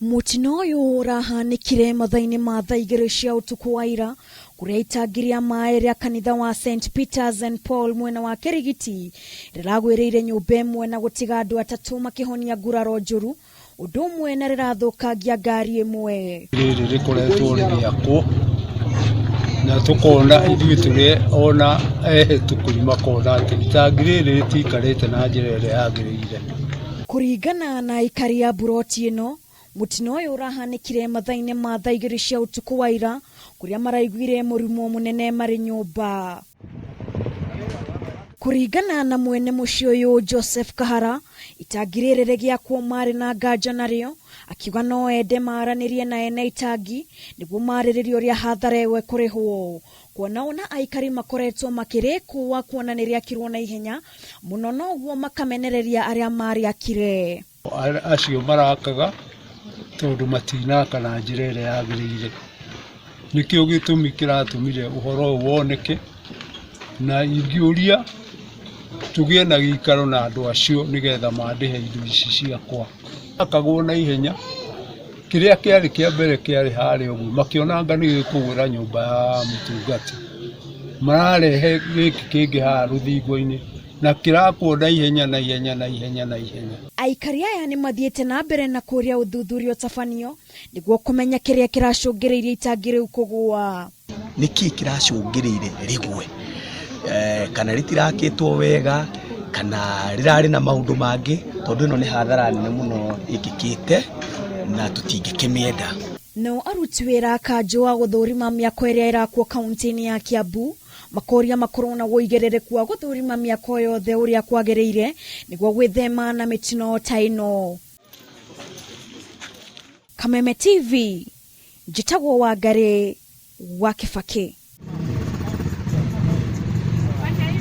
Mũtino ũyũ ũrahanĩkire mathaa-inĩ ma thaa igĩrĩ cia ũtukũ wa ira kũrĩa itangi rĩa maĩ rĩa kanitha wa St Peters and Paul mwena wa Kĩrigiti rĩragwĩrĩire nyũmba ĩmwe na gũtiga andũ atatũ makĩhonia nguraro njũru ũndũ ũmwe na rĩrathũkangia ngari ĩmwe. Rĩrĩ rĩkoretwo rĩgĩakwo na tũkona ithuĩ tũrĩ ona ehĩtũkĩri makona atĩ itangi rĩrĩ rĩtiikarĩte na njĩra ĩrĩa yagĩrĩire. Kũringana na aikari a mburoti ĩno, mũtino ũyũ ũrahanĩkire mathaa-inĩ ma thaa igĩrĩ cia ũtukũ wa ira kũrĩa maraiguire mũrumo mũnene marĩ nyũmba. Kũringana na mwene mũciĩ ũyũ Joseph Kahara, itangi rĩrĩ rĩgĩakwo marĩ na nganja narĩo, akiuga no ende maranĩrie na ene itangi nĩguo marĩrĩrie ũrĩa hathara ĩyo ĩkũrĩhwo. Kuona ona aikari makoretwo makĩrĩkũa kuona nĩrĩakirwo na ihenya mũno noguo makamenereria arĩa marĩakire. Acio marakaga tondũ matinaka na njĩra ĩrĩa yagĩrĩire. Nĩkĩo gĩtũmi kĩratũmire ũhoro ũyũ woneke, na ingĩũria tũgĩe na gĩikaro na andũ acio nĩgetha mandĩhe indo ici ciakwa. Akagwo na ihenya, kĩrĩa kĩarĩ kĩa mbere kĩarĩ harĩa ũguo, makĩona anga nĩ gĩkũgwĩra nyũmba ya mũtungati, mararehe gĩkĩ kĩngĩ haha rũthingo-inĩ. Na kĩrakwo na ihenya na ihenya na ihenya na ihenya. Aikari aya nĩ mathiĩte na mbere na kũria ũthuthuria ũtabanio nĩguo kũmenya kĩrĩa kĩracũngĩrĩirie itangi rĩu kũgũa. Nĩ kĩĩ kĩracũngĩrĩire rĩgwe? Kana rĩtirakĩtwo wega, kana rĩrarĩ na maũndũ mangĩ, tondũ ĩno nĩ hathara nene mũno ĩkĩkĩte na tũtingĩkĩmĩenda. Nao aruti wĩra a kanjũ a gũthũrima mĩako ĩrĩa ĩrakwo kaunti-inĩ ya Kiambu Makoria makorwo na ũigĩrĩrĩku wa gũthũrima mĩako yothe ũrĩa kwagĩrĩire nĩguo gwĩthema na mĩtino ta ĩno. Kameme TV, njĩtagwo Wangarĩ wa Kĩbakĩ.